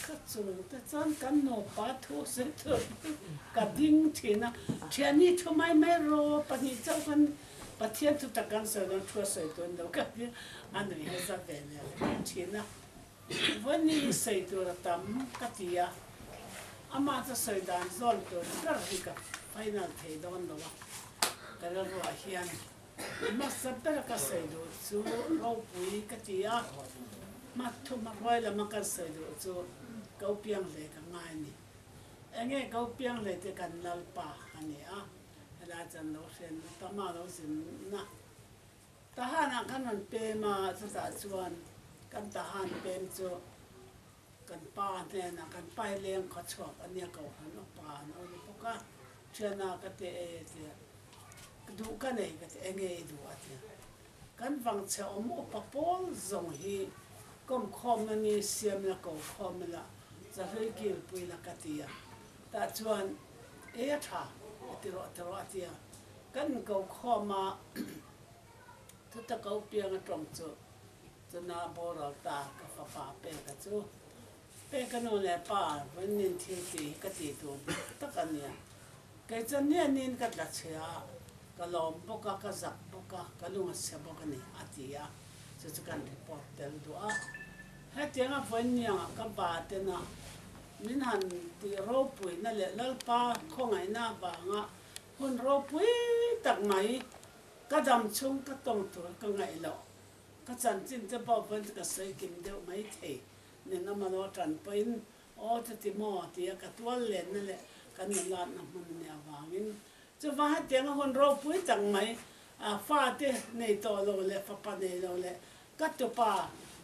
Ka chung te chuan kan nupa thu sawi tur ka ding thin a, thianni thu mai mai rawh pahnih chauh khan Pathian thu tak kan sawi dawn thu a sawi tur lo ka ti a nui hi za ve leh leh thin a. Vawiin sawi tur a tam ka ti a, amah chu sawi dan zawn tur ber hi ka final thei dawn lo a, ka rilruah hian hmasa ber ka sawi duh chu ropui ka ti a, hma thuma hruai lama kan sawi duh chu ko piang hle ka ngai a ni. Enge ko piang hle te kan Lalpa a ni a, helai chuan lo hrenna tama lo zinna. Tahan ah khan rawn pem a, chutah chuan kan Tahan pem chu kan pa hnenah kan pa hi leng khaw chhuak a nia kohhran upa an awm bawk a, thiana ka ti e tia duh ka nei ka ti enge i duh a tia kan vangchhe awm upa pawl zawng hi kawmkhawmna ni siam la ko khawm ila zahlui kilpui la ka ti a, tah chuan e a tha ti rawh ti rawh a tia. Kan ko khawm a, thuta ko piang a tawng chu chuna boral ta ka fapa peka chu peka nu leh pa vawiin thil tih hi ka tih tur dik tak a nia. Kei chuan nianin ka tla chhia a, ka lawm bawk a, ka zak bawk a, ka lung a chhe bawk a ni a ti a, chu chu kan report tel duh a. Hetianga vawiin niangah ka ba tena min han tih ropuina leh Lalpa khawngaihna avanga Hun ropui tak mai, ka dam chhung ka tawng tur ka ngaih loh, ka chanchin te pawh pawn ka sawi kim deuh mai thei nen a malo tan pawhin aw chuti maw tia ka tual lenna leh ka nulatna hmun a nih avangin chuvang hetianga hun ropui tak mai fate nei tawh lo leh fapa nei lo leh ka tupa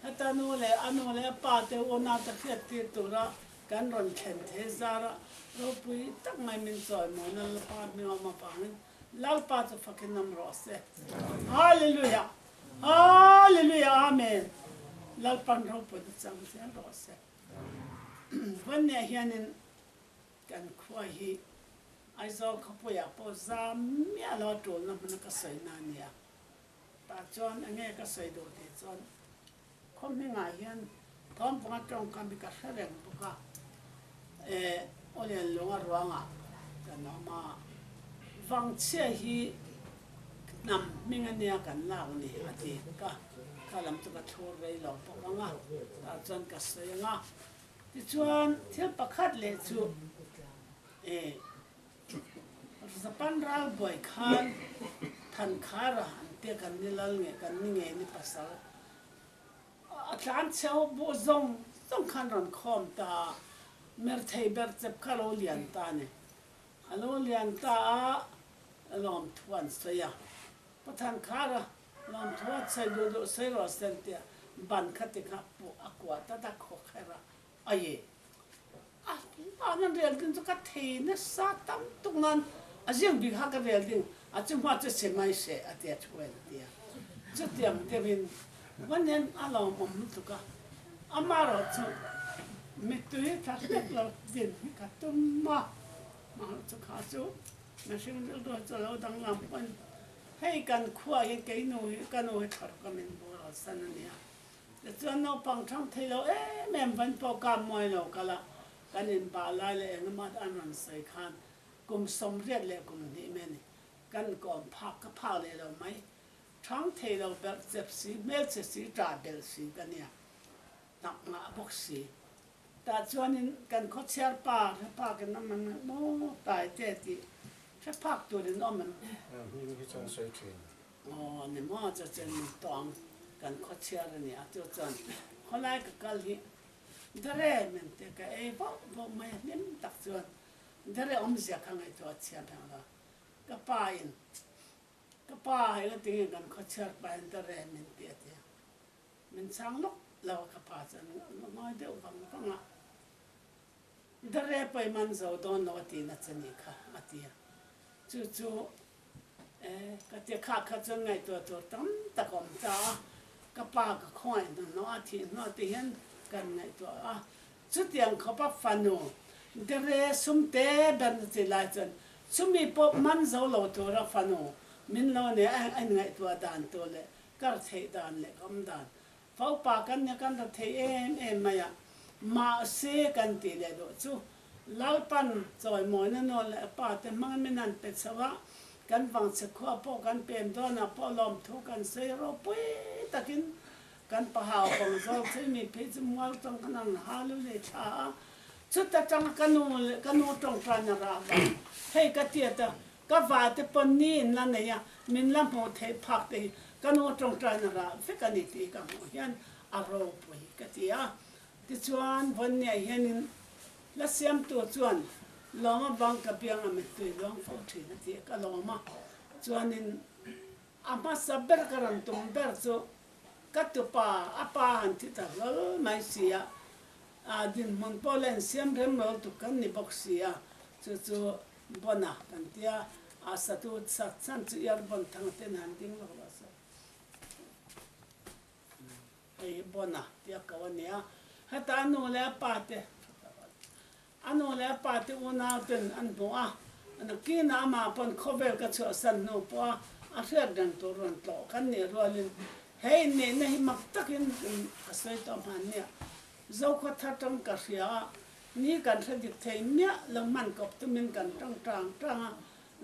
heta nu leh a nu leh a pa te unau te hriat tir tura Kan rawn thlen thei zara ropui tak mai min chawi mawi na Lalpa hming awm avangin Lalpa chu fakin awm rawh se. Hallelujah! Hallelujah! Amen! Lalpan ropuina chang zel rawh se. Vawiinah hianin kan khua hi Aizawl khawpuiah pawh zam miah lo a tulna hmuna ka sawina a nia. Tah chuan enge ka sawi duh tih chuan Khaw hmingah hian Thawmpanga tawngkam hi ka hre reng bawk a, eh Awlian lunga ruangah kan awm a, Vangchhia hi hnam hming a nia kan lak ni a ti ka, kha lam chu ka thlur rei lo bawk ang a, tah chuan ka sawi ang a. Tichuan thil pakhat leh chu eh Japan ralbuai khan Thankhara an tia kan ni lal nge kan ni nge ni pasal a tlan chheu buh zawng zawng khan rawn khawm ta a, merthei ber chep kha a lo lian ta a ni. A lo lian ta a lawmthu an sawi a, Pu Thankhara lawmthu a sawi duh duh sawi rawh sen tia ban kha ti kha puh a kuah ta ta khaw kher a, aye. A hmaan an rel ding chu ka thei nasa tam tuk nain a ziak bik kha ka rel ding a chu hma chu si mai se a tia thu en a tia. Chutiang deuhin van hian a lawmawm lutuk a, amaherawh chu mittui tha hlek lo din hi ka tum a, amaherawh chu kha chu mihring rilru hi chu a lo danglam pawn hei kan khua hi kei nu hi ka nu hi thlaruk a min boral san a nia. Tichuan naupang thang thei lo em em van pawh ka muai lo kal a, kan inbah lai leh engemaw an rawn sawi khan kum 82 mai a ni. Kan kawm phak ka phak leh lo mai. Thang thei lo berh chep si, hmelchhe si, ṭah belh si ka nia. Tak ngah bawk si. Tah chuanin kan khawchhiar pa hre phakin awm em maw tai te tih hre phak turin awm em? Hming hi chuan sawi ṭhin. Aw ni maw chu chuan min tawng kan khawchhiar a ni a chu chuan khawlai ka kal hi dare min ti ka ei vauh vauh mai a hlim tak chuan dare awmzia kha ngaihtuah chhiam hek lo ka pa in ka pa eng a tinge kan khawchhiar pa in dare min ti a tia min chhang lawk lo a ka pa chuan ngawi deuh vang vang a dare pawh i man zo dawn lo a ti na che ni kha a ti a chu chu E, ka ti kha kha chuan ngaihtuah tur tam tak awm ta a, ka pa ka khawngaih hnuhnawh a, thih hnuah te hian kan ngaihtuah a, chutiang khawpa fanu dere sum te ber na chi lai chuan chumi pawh man zo lo tura fanu min lo nei a, a inngaihtuah dan tur leh kar theih dan leh ka awm dan. Faupa kan nia kan ra thei em em mai a, mahse kan tih leh duh chu Lalpan chawimawina nu leh pa te hmangin min han pe chho a, kan vangchhe khua pawh kan pem dawnah pawh lawmthu kan sawi ropui takin kan pahau bang zawk chu mi phei chu mual tawng khan an halu leh thla a, chuta tanga ka nu leh ka nu tawngtaina rah vang hei ka tiat a, ka va te pawn ni in la nei a, min la hmuh theih phak te hi ka nu tawngtaina rah vek a ni tih ka hmuh hian a ropui ka ti a. Tichuan Vanniah hianin la siamtu chuan lawma bang ka biang a mittui luang fo thin a ti a, ka lawm a, chuanin a hmasa ber ka rawn tum ber chu Ka tupa a pa han thi ta hlawl mai si a, a dinhmun pawh la insiam rem lo tuk kan ni bawk si a, chu chu Bona kan tia, a satu sak chhan chu earbon thang ten han ding lawk lo se. Hei hi Bona tia ko a nia, heta a nu leh a pa te A nu leh a pa te unau ten an hmu a, nakinah amah pawn khawvel ka chhuahsan hnu pawha a hriat reng tur rawn tlawh kan nih rualin he inneihna hi mak takin ka sawi tawh hmannia. Zokhua thar tang ka hria a, ni kan hre dik thei miah lo hman kawp tumin kan tang tang tang a,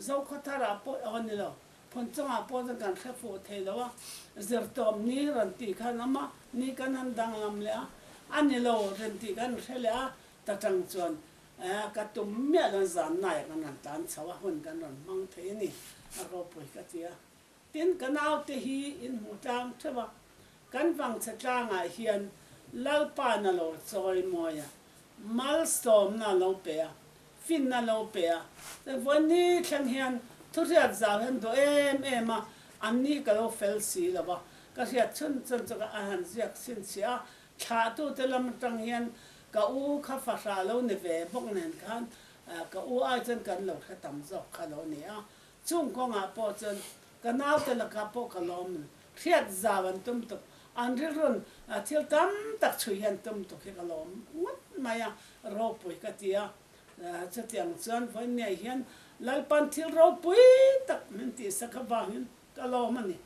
Zokhua tharah pawh aw ni lo, Phunchawngah pawh chuan kan hre fuh thei lo a, zirtawp ni rawn tih khan awm a, ni kan han danglam leh a, a ni lo rawn tih kan hre leh a, Ta tang chuan ka tum miah lo zan nai kan rawn tlan chho a, hun kan rawn hmang thei a ni, a ropui ka ti a. Tin, ka naute hi in hmu tlang theuh a, kan vangchhe tlangah hian Lalpa'n a lo chawi mawi a, malsawmna a lo pe a, finna a lo pe a, vawiin thleng hian thuhriat zau hian duh em em a, anni ka lo fel si lo va, ka hriat chhun chhun chu ka han ziak chhinchhiah a, Thlahtute lam atang hian ka u kha fahra lo ni ve bawk nen khan ka u ai chuan kan lo hre tam zawk kha lo ni a. Chung kawngah pawh chuan ka naute lakah pawh ka lawm hriat zau an tum tuk, an rilrun thil tam tak chhui hian tum tuk hi ka lawm ngawt mai a, ropui ka ti a. Chutiang chuan vawiin hian Lalpan thil ropui tak min tihsak avangin ka lawm a ni.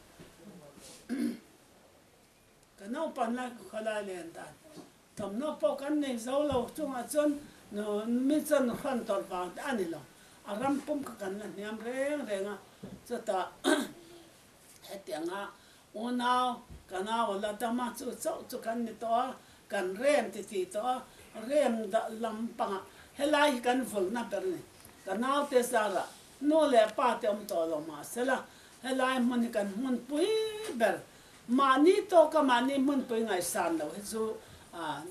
Ka naupan lai ka khawlai len dan thawmhnaw pawh kan nei zo lo chungah chuan mi chuan hran tawrh vang te a ni lo, a ram pum kha kan la hniam reng reng a, chutah hetianga unau ka nau a la dam a chu chauh chu kan ni tawh a, kan rem ti tih tawh a, rem dah lam pangah helai hi kan vulna ber a ni, ka naute zarah nu leh pa te awm tawh lo mahsela helai hmun hi kan hmunpui ber Mahni tawka mahni hmunpui ngaihsan loh hi chu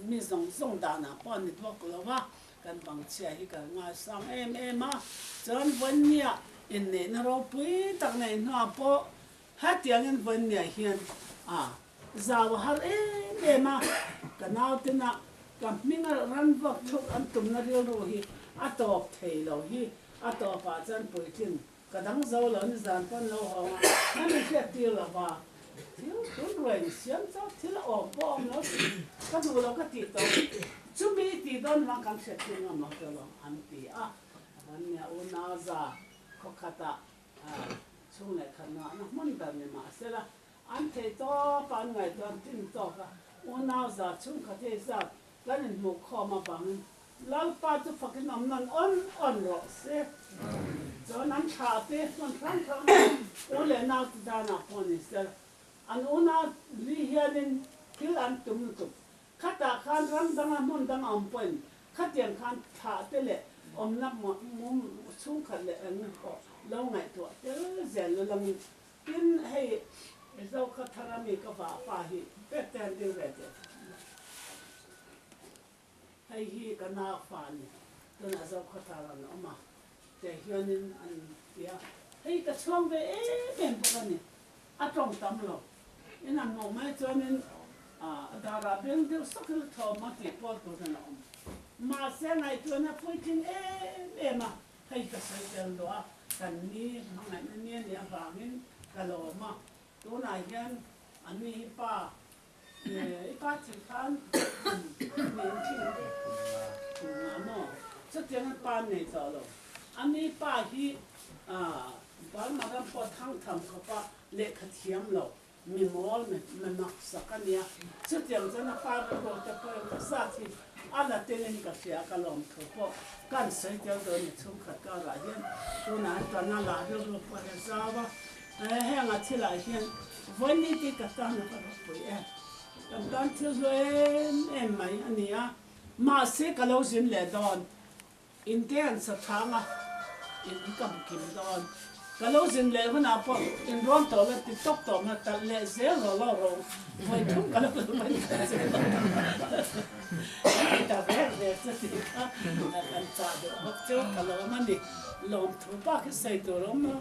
mi zawng zawng danah pawh a ni duak lo va, kan bangchhia hi kan ngaisang em em a, chuan Vawinia inneihna ropui tak neih hnuah pawh hetiangin Vawinia hian zau a har em em a, ka nautena ka hminga ran vak thluk an tumna rilru hi a tawp thei lo hi a tawpah chuan puitlin Ka dang zo lo ni zan pawn lo hawng a, a ni hriat tir lo va, thil tun ruai ni siam chauh thil a awm pawh awm lo si, ka duh lo ka tih tawh, chumi i tih dawn vang kan hriat tir ngam lo tawh lo an ti a, van nia unau za khaw khatah chhung leh khat ngahna hmun ber ni mahsela an theih tawp a an ngaihtuah an tin tawk a, unau za chhung khat hei zat kan inhmuh khawm avangin Lalpa chu fakin awm nawn awn awn rawh se. Chuan an thlah te hmun hrang hrang a u leh nau te danah pawh ni se, an unau li hianin thil an tum lutuk. Khatah khan ram danga hmun danga awm pawhin khatiang khan thlah te leh awmna mum chhungkhat leh eng pawh lo ngaihtuah tel zel lo langin tin hei Zokhaw thar ami ka vahpa hi pek te han ding ve teh. Hei hi ka nau fa a ni, tunah Zokhawthar an awm a, teh hianin an ti a, hei ka chhuang ve em em bawk a ni, a tawng tam lo, in an hmuh mai chuanin a darah beng deuh sawk in a thawm a tih pawl tur hian a awm, mahse ngaihtuahna puitling em em a, hei ka sawi tel duh a, kan ni hmangaihna ni a nih avangin ka lawm a, tunah hian a ni hi pa I pa thil khan min thil nga maw? Chutiang an pa nei tawh lo. A mi pa hi Burma ram pawh thang tham khawpa lehkha thiam lo. Mi mawl mi mi mak sak a nia. Chutiang chuan a pa rilru te pawh in ka zat hi a la telin ka hria ka lawm thu pawh kan sawi tel dawn ni chhungkhat karah hian tunah hian tana lah rilru pawh hi a zau a, heng a thilah hian vawiin tih ka tan a va ropui em. Kan tan thil hlu em em mai a ni a, mahse ka lo zin leh dawn. In te an sa thang a, in hi ka hmu kim dawn. Ka lo zin leh hunah pawh in rawn tawh la ti tawp tawp na talh leh zel rawh lo ro vawi thum ka lo kal mai ta zel lo. Kan ti ta rek rek chu tih kha kan chah deuh bawk chu ka lawm a ni. Lawmthu bak hi sawi tur a awm a,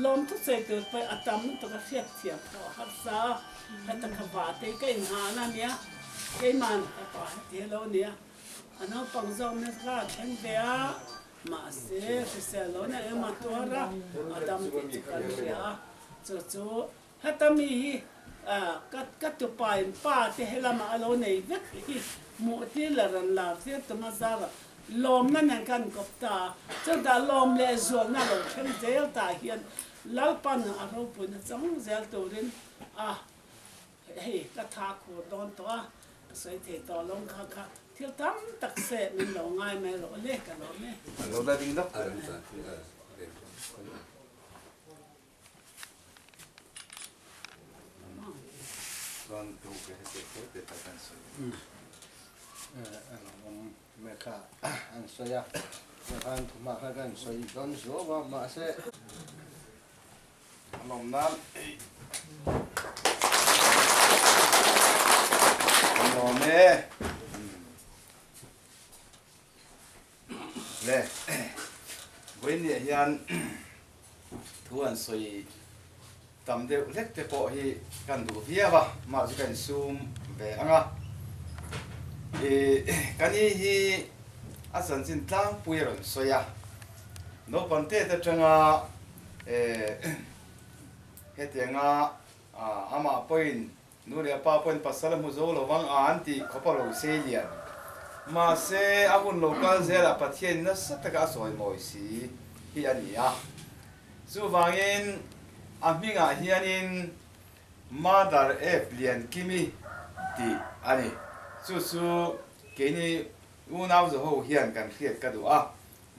lawmthu sawi tur pawh a tam lutuk a hriat thiam pawh a harsa a, heta ka vate hi ka inhahna a nia, keiman ka pa heti hi lo nia. A naupang zawk na kha a thleng ve a, mahse hrisel lo na eng a tuar a, a dam tih chu kan hria a. Chu chu heta mi hi ka ka tupa in pa te helamah a lo nei vek hi hmuh tir leh rawn lar tir tuma zara lawmna nen kan kawp ta a. Chutah lawm leh zualna lo thleng zel tah hian Lalpan a ropuina chang zel turin a Hei ka tha khur dawn tawh a, ka sawi thei tawh lo kha kha thil tam tak se min lo ngai mai rawh le ka lawm e. A lo la ding dap a rem chuan thil a ve tawh. Chuan ka hu ke heti kher te tak an sawi. A lo awm me kha an sawi a, khan thuma kha kan sawi dawn zuau a mahse. A lawm nan ei. Kan lawm e. Le vawiin hian thu an sawi tam deuh hlek te pawh hi kan duh viau a, mah chu ka insum ve ang a. Ka ni hi a chanchin tlangpui a rawn sawi a, naupang te atanga Hetianga amah pawhin nu leh pa pawhin pasal a hmu zo lo vang a an tih khawp a lo sei lian. Mahse, a hun lo kal zelah Pathian nasa taka a sawi mawi si hi a ni a. Chuvangin a hmingah hianin Mother Eve Liankimi tih a ni. Chu chu keini unau zaho hian kan hriat ka duh a,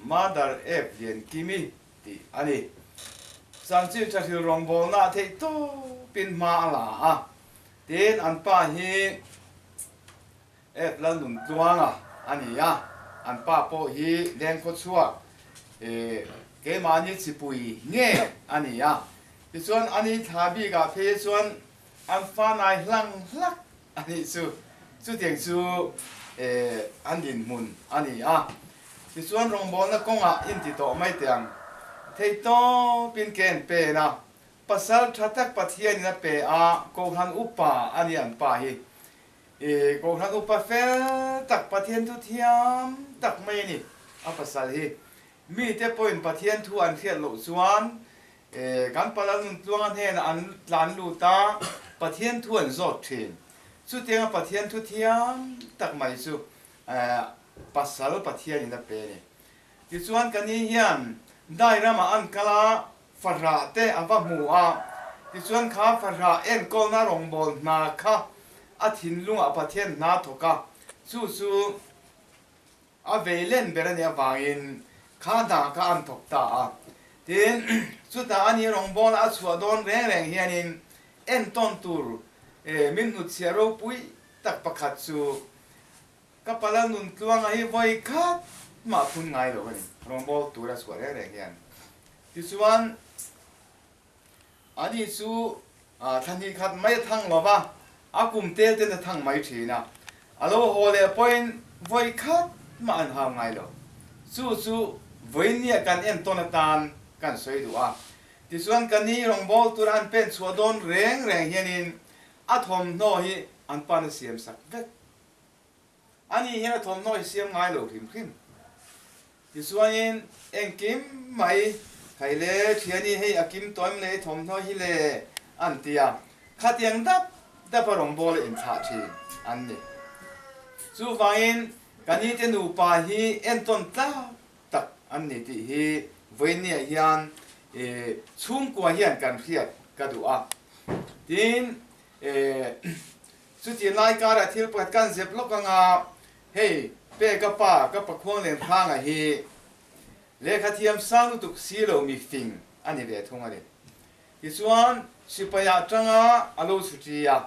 Mother Eve Liankimi tih a ni. Chanchin tha hril rawngbawlna a theih tawpin hma a la a, tin an pa hi Ep Lalnuntluanga a ni a, an pa pawh hi lengkhaw chhuak keimahni chipui nge a ni a, tichuan a ni thla bikah phei chuan an fanai hlang hlak a nih chu, chutiang chu an dinhmun a ni a. Tichuan rawngbawlna kawngah inti tawh mai teh ang. Theihtawpin ke an pen a, pasal tha tak Pathianin a pe a, Kohhran upa a ni an pa hi. Kohhran upa fel tak Pathian thu thiam tak mai a ni a pasal hi. Mite pawhin Pathian thu an hriat loh chuan Kan pala nun tluanga hnenah an tlan lut a, Pathian thu an zawt thin. Chutianga Pathian thu thiam tak mai chu pasal Pathianin a pe a ni. Tichuan ka ni hian dai ramah an kal a, fahrah te a va hmu a, tichuan kha fahrah enkawlna rawngbâwl hna kha a thinlungah Pathian hna thawk a, chu chu A vei len ber a nih avangin kha hna kha an thawk ta a. Tin, chutah a ni rawngbawla a chhuah dawn reng reng hianin entawn tur min hnutchhiah ropui tak pakhat chu ka pala nun tluanga hi vawi khat mah phun ngai lo a ni, rawngbâwl tur a chhuah reng reng hian. Tichuan, ani chu thla hnih khat mai a thang lo va, a kum tel ten a thang mai thin a, a lo haw leh pawhin vawi khat mah an hau ngai lo. Chu chu vawinia kan entawn atan kan sawi duh a. Tichuan ka ni rawngbâwl tura an pen chhuah dawn reng reng hianin a thawmhnaw hi an pan a siam sak vek. Ani hian a thawmhnaw hi siam ngai lo hrim hrim. Tichuanin engkim mai khai le thiani hei a kim tawim le i thawmhnaw hi le an ti a, khatiang dap dap a rawngbâwl a inthlah thin an ni. Chuvangin ka nite nupa hi entawn tlak tak an ni tih hi vawinia hian chhungkua hian kan hriat ka duh a. Tin. Chuti lai karah thil pakhat kan zep lawk anga, hei pe ka pa, ka pakhuang Lenthanga hi lehkha thiam sang lutuk si lo mi fing a ni ve thung a ni. Tichuan sipai ah tanga a lo chhuti a,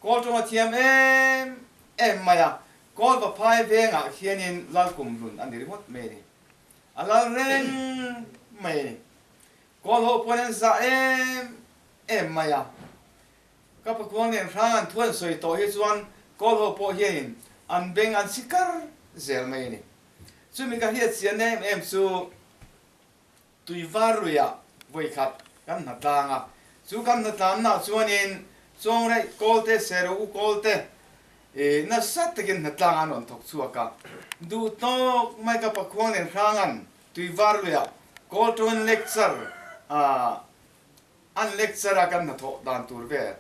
kawl tawng a thiam em em mai a, kawl va phai vengah khianin lal kum hlun a ni ringawt mai a ni. A lal reng mai a ni. Kawl ho pawn an zah em em mai a. Ka pakhuang nen hrang an thu an sawi tawh hi chuan kawl ho pawh hianin an beng an si kar zel mai a ni. Chumi ka hriat chian em em chu tui var ruiah vawikhat kan hna tlang a, chu kan hna tlanna chuanin Chawngraih kawlte, Sero u kawlte i nasa takin hna tlang an rawn thawk chhuak a. Duh tawk mai ka pakhuang nen hrang an tui var luiah kawl tawngin lecture a An lecture a kan hnathawh dan tur vel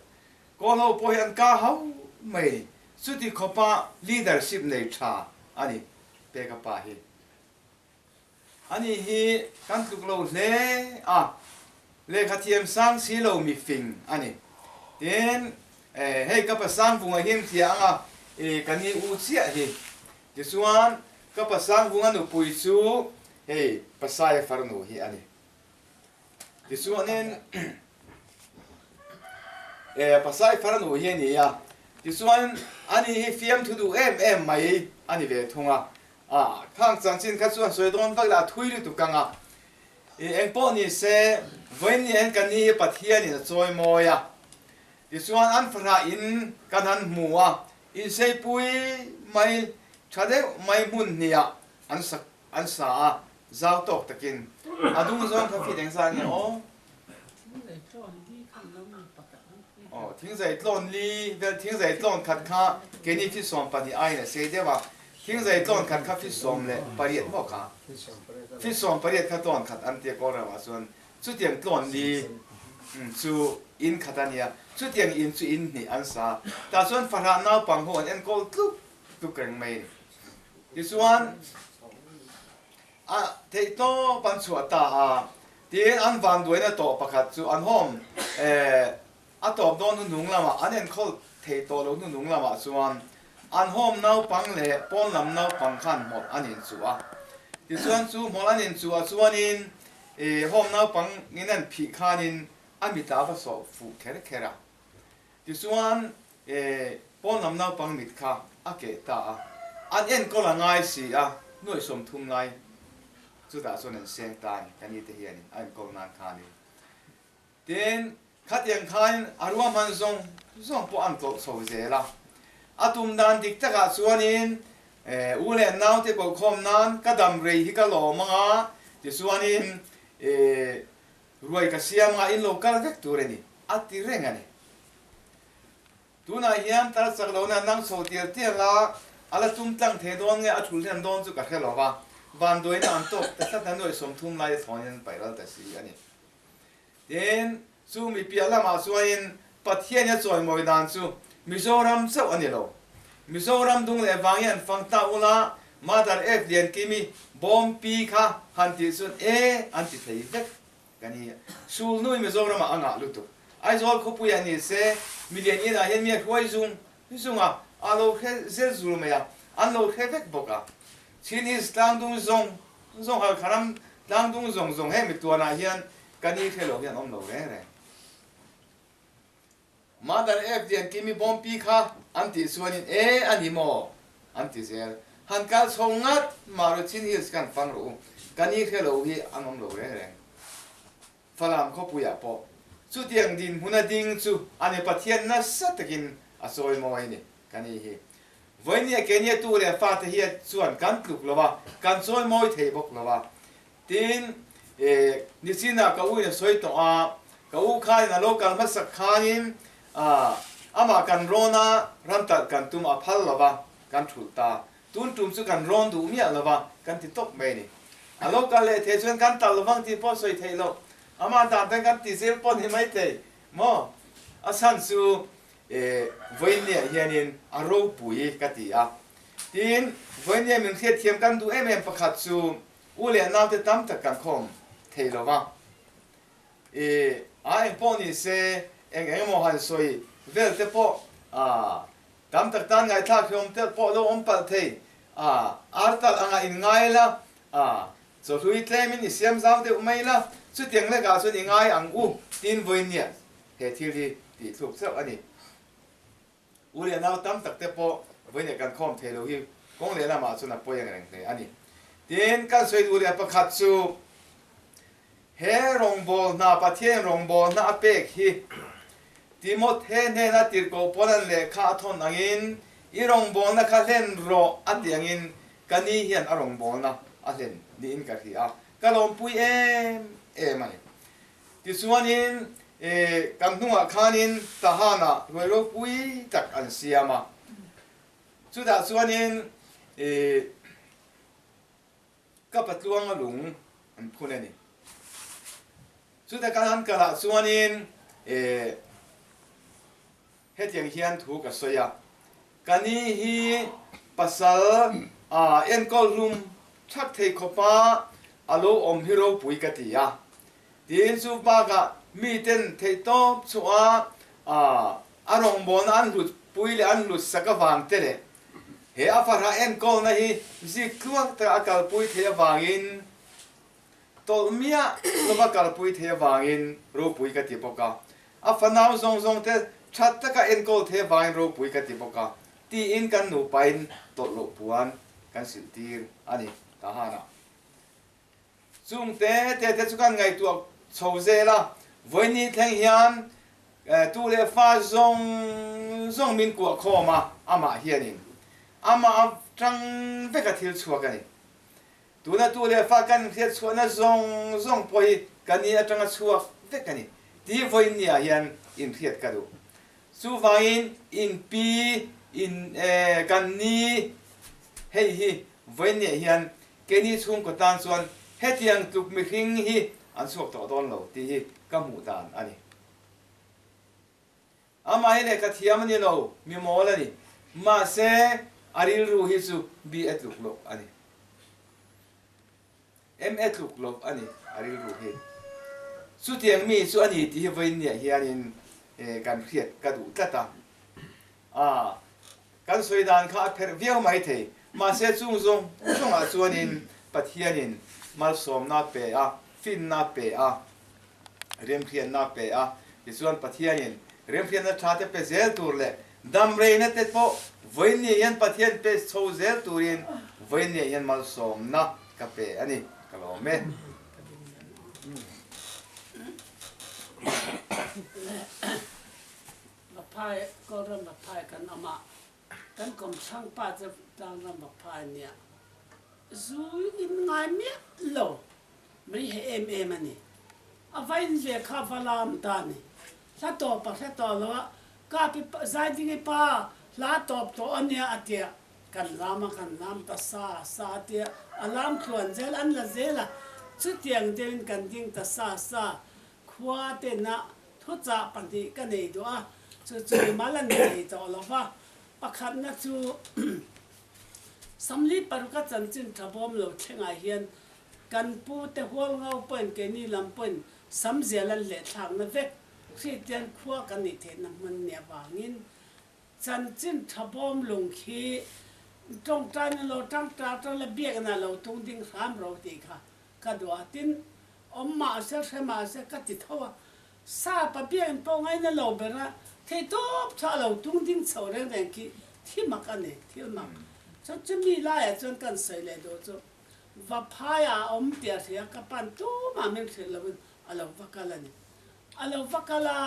kawl ho pawh hi an ka hau mai. Chuti khawpa leadership nei tha a ni Peka pa hi. Ani hi kan tluk lo hle a, lehkha thiam sang si lo mi fing a ni. Tin, hei ka pa Sangvunga hi an hria ang a, ka ni u chiah hi. Tichuan, ka pa Sangvunga nupui chu hei Pasaia farnu hi a ni. Tichuanin e pasai farnu hi a ni a, tichuan ani hi fiamthu duh em em mai a ni ve thung a, a khang chanchin kha chuan sawi dawn vak lah thui lutuk ang a, i eng pawh ni se vawiin ni hian kan ni hi Pathianin a chawi mawi a, tichuan an fahrah in kan han hmu a, inseipui mai tha deuh mai hmun hniah an sak An sa a, zau tawk takin a dung zawng kha fit engzah nge aw? Aw, thingzai tlawn li vel, thingzai tlawn khat kha keini fit 12 aiin a sei deuh a, thingzai tlawn khat kha fit 18 maw kha? Fit 18 kha tlawn khat an tia kawl ramah chuan chutiang tlawn li chu in khat a nia, chutiang in chu in hnih an sa a, tah chuan fahrah naupang ho an enkawl tluk tluk reng mai a ni. Tichuan, a theihtawp an chhuah ta a, tiin an vanduaina tawh pakhat chu an home a tawp dawn hnuhnung lamah, an enkhawl thei tawh lo hnuhnung lamah chuan an home naupang leh pawn lam naupang khan hmawlh an inchuh a. Tichuan chu hmawlh an inchuh ah chuanin home naupang in an phih khanin a mitah a va sawh fuh kher kher a. Tichuan, pawn lam naupang mit kha a keh ta a, an enkawl a ngai si a, nuaih 30 lai chutah chuan an seng ta a ni, ka ni te hianin a enkawl nan kha a ni. Tin, khatiang khain a ruahman zawng zawng pawh an tlawh chho zel a, a tum dan dik takah chuanin u leh naute kohkhawm nan ka dam rei hi ka lawm ang a, tichuanin Ruai ka siam a, in lo kal vek tur a ni, a ti reng a ni. Tunah hian tar chak lohna nang chho tial tial a, a la tum tlang thei dawn nge a thul hlen dawn chu ka hre lo va, vanduaina an tawk ta tlat a, nuaih 30 lai thlawnin an paih ral ta si a ni. Tin, chu mi piah lamah chuanin Pathian i a chawimawi dan chu Mizoram chauh a ni lo. Mizoram dung leh vang hi an fang ta ula, Mother Earth Liankimi bawm pi kha han tih chuan e an ti thei vek ka ni. Sulnui Mizoramah a ngah lutuk. Aizawl khawpuiah ni se, milian inah hian mi a hruai zung zung a, a lo hre zel zul mai a, an lo hre vek bawk a. Chin Hills tlangdung zawng zawng, Halkha ram tlangdung zawng zawng he mituanah hian ka ni hre lo hian awm lo reng reng. Mother Earth lian kimi bawmpi kha an tih chuanin e a ni maw? an ti zel. Han kal chho ngat mah ru Chin Hills kan fang rawh u, ka ni hre lo hi an awm lo reng reng. Falam khawpuiah pawh chutiang dinhmuna ding chu a ni Pathian nasa takin a chawi mawi ni ka ni hi. Vawinia Kenya tu leh fate hi chuan kan tluk lo a, kan chawi mawi thei bawk lo a. Tin, e, nichinah ka u in a sawi tawh a, ka u khanin a lo kal hmasak khanin, a, amah kan rawn a, ram talh kan tum a phal lo va, kan thulh ta. Tun tum chu kan rawn duh miah lo va, kan ti tawp mai a ni. A lo kal leh thei chuan kan talh lovang tih pawh sawi theih loh. Amah dan tan kan ti zel pawh ni maithei maw? A chhan chu, e, vawiinniah hianin a ropui ka ti a. Tin, vawiinniah min hriatthiam kan duh em em pakhat chu, U leh naute tam tak kan khawm thei lo va, i a eng pawh ni se eng eng emaw han sawi vel te pawh ah tam tak tan ngaihthlak hlawm te pawh lo awm palh thei ah ar talh anga in ngai la ah chawhlui tlem in i siam zau deuh mai la chutiang lekah chuan i ngai ang u tin vawinia he thil hi tih thluk chauh a ni. U leh nau tam tak te pawh vawinia kan khawm thei lo hi kawng leh lamah chuan a pawi ang reng hle a ni. Tin, kan sawi duh leh pakhat chu he rawngbawlna, Pathian rawngbawlna a pek hi Timothe hnena tirhkoh Paulan lehkha a thawn angin i rawngbawlna kha hlen rawh a tih angin ka ni hian a rawngbawlna a hlen niin ka hria a, ka lawmpui em em a ni. Tichuanin kan hnungah khanin Tahana hruai ropui tak an siam a, chutah chuanin ka patluanga lung an phun a ni. Chuta kan han kalah chuanin hetiang hian thu ka sawi a, ka ni hi pasal enkawl hlum thak thei khawpa a lo awm hi ropui ka ti a, tiin chu bakah miten theihtawp chhuah a rawngbawlna an hlut pui leh an hlut sak avang te leh he a farah enkawlna hi zik tluang taka a kalpui theih avangin Tawlh miah lova kalpui thei avangin ropui ka ti bawk a, a fanau zawng zawng te tha taka enkawl thei avangin ropui ka ti bawk a, tiin kan nupain tawlh loh puan kan silh tir a ni ta han a. Chung te te te chu kan ngaihtuah chho zel a, vawiin thleng hian tu leh fa zawng zawng min kuah khawm a, amah hianin amah atang veka thil chhuak a ni. Tuna tu leh fa kan hriat chhuahna zawng zawng pawh hi ka ni atanga chhuak vek a ni tih vawiin niah hian inhriat ka duh. Chuvangin inpi in kan ni hei hi vawiin niah hian keini chhungkaw tan chuan hetiang tluk mihring hi an chhuak tawh dawn lo tih hi ka hmuh dan a ni. Amah hi lehkha thiam a ni lo, mi mawl a ni. Mahse, a rilru hi chu BA tluk loh a ni. MA tluk loh a ni a rilru hi. Chutiang mi chu a ni tih hi vawiin-niah hianin kan hriat ka duh tlat a. A, kan sawi dan kha a pherh viau mai thei. Mahse, chung zawng zawngah chuanin Pathianin malsawmna pe a, finna pe a. Remhriatna pe a, tichuan Pathianin remhriatna tha te pe zel tur leh damreina te pawh vawiinni hian Pathian pe chho zel turin vawiinni hian malsawmna ka pe a ni, ka lawm e. Vaphai, Kawlram Vaphai kan awm a, kan kawmthlang pa chu Tlangram Vaphai nia zu in ngai miah lo. Mai he em em a ni. A va in ve kha va lam ta a ni. Hla tawp a hre tawh lo a, ka pi Zaidingi pa hla tawp tawh a nia a tia, kan lam a kan lam ta sa sa a tia, a lam tluan zel an la zel a, chutiang deuhin kan ding ta sa sa, khua tena thuchah pahnih ka nei duh a, chu chu mimal a ni thei tawh lo va, pakhatna chu Samli paruka chanchin tha bawm lo thlengah hian Kan pu te hual ngau pawhin keini lam pawhin sam zial an leh thlakna vek Kristian khua kan nih theihna hmun ni avangin chanchin tha bawm lung khi tawngtaina lo tangta tang la biakna lo tung ding hram ro tih kha ka duh a, tin awm mahse hre mahse ka ti tho a, sapa biakin pawh ngaina lo ber a theihtawp chu a lo tung ding chho reng reng khi thi mak a ni, thil mak chuan chumi laiah chuan kan sawi leh duh chu. Va phai a awm tih a hria, ka pan tumah min hrilh loin a lo va kal a ni. A lo va kal a,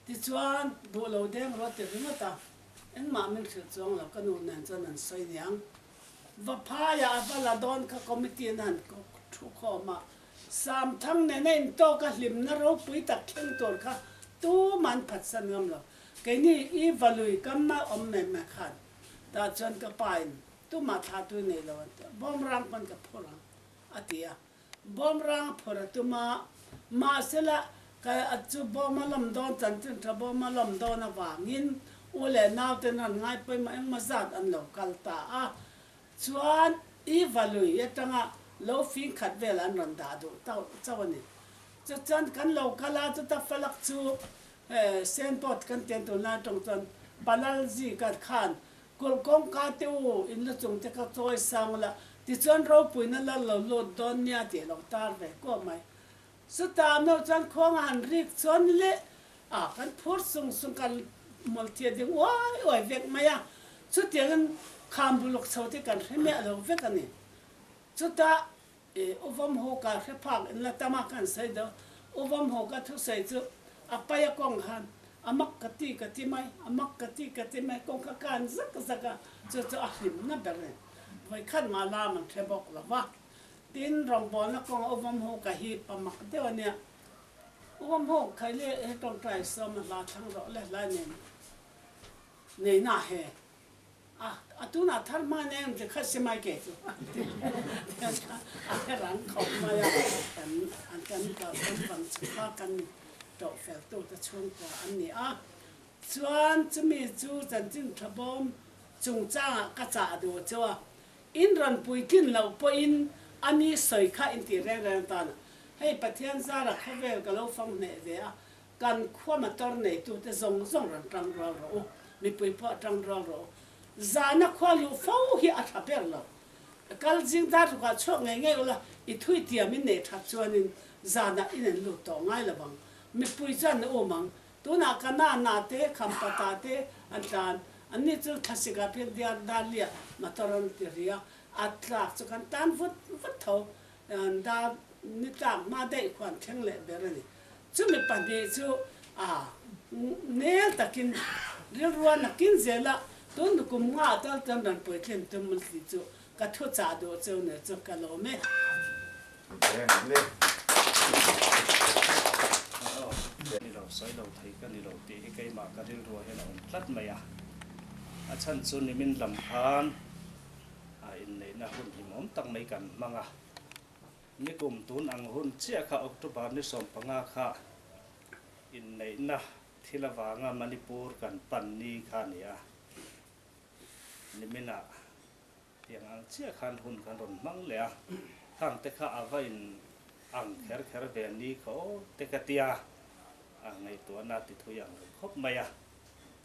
tichuan duh lo deng rawh ti ringawt a, engmah min hrilh chuang lo, ka nu nen chuan an sawi niang. Va phaiah a va la dawn kha committee in han thu khawm a, Samthang nena intawk a hlimna ropui tak thleng tur kha tumah an phatsan ngam lo. Keini i valui kam a awm mai mai khan tah chuan ka pa in Tumah thla tu nei lo an ti a, bawmrang pawn ka phur ang a ti a. Bawmrang a phur a tum a, mahsela ka chu bawm a lawm dawn chanchin tha bawm a lawm dawn avangin u leh nau ten rawn ngai pawimawh engmaw zat an lo kal ta a. Chuan i valui atanga lo fing khat vel an rawn dah duh tauh chauh a ni. Chuchuan kan lo kal a, chuta falak chu. Signboard kan tian tunlai atang chuan Palal Zika khan kulh kawngka te u in lu chung te kha chawi sang ula tichuan ropuina la lo lut dawn nia tih a lo tar ve kuah mai. Chutah meuh chuan khuang a han rik chuan leh a kan phur sung sung kan mawlthia ding uai uai vek mai a, chutiangin kham buluk chho te kan hre miah lo vek a ni. Chutah I Uvam ho ka hre phak in la tam a kan sawi deuh. Uvam ho ka thusawi chu a pai a kawng khan a mak ka ti ka ti mai, a mak ka ti ka ti mai, kawng kha kan zak zak a, chu chu a hlimna ber a ni. Vawikhat mah lam an hre bawk lo va. Tin, rawngbawlna kawnga Uvam ho ka hip a mak deuh a nia. Uvam ho khai le he tawngtai sawm a hla thlang rawh le hlai nen nei na he. A, a tunah thar hma nen em che kha simai ke chu a ti a he rang khawp mai a, kan an kan kal kan vang chhuk a, kan toh fel tu te chhungkua an ni a, chuan chumi chu chanchin tha bawm chungchangah ka chah duh chu a, in rawn puitlin loh pawhin a ni sawi kha in ti reng reng tan a, hei Pathian zara khawvel ka lo fang hneh ve a, Kan khua motor neitute zawng zawng rawn tang rual rawh u, mipui pawh tang rual rawh u. Zana khua luh fo hi a tha ber lo. Kal zing dar rukah chhuak ngei ngei ula, i thui tiam in nei that chuanin zanah in en lut tawh ngai lo vang. Mipui chuan na um ang. Tunah ka na na te, khampata te an tlan. Anni chu thlasik ah phian diar dar liah motor an ti ri a, a tlak chu kan tan vut vut tho. Dar ni tlak hma daih khuan thleng leh ber a ni. Chumi pahnih chu a nel takin rilrua nakin zela tun nukum nga tal chuan rawn puitlin tum tih chu ka thu chah duh cheu nen chu ka lawm e. Ni lo, sawi lo thei ka ni lo tih hi keimah ka rilrua hian a awm tlat mai a. A chhan chu nimin lam khan a inneihna hun hlimawm tak mai kan hmang a. Nikum tun ang hun chiah kha October ni 15 kha inneihna thil avanga Manipur kan pan ni kha a ni a. Niminah tiang ang chiah khan hun kan rawn hmang leh a, khang te kha a va in ang kher kher ve ni kha aw te ka tia a ngaihtuahna ti thui ang reng khawp mai a.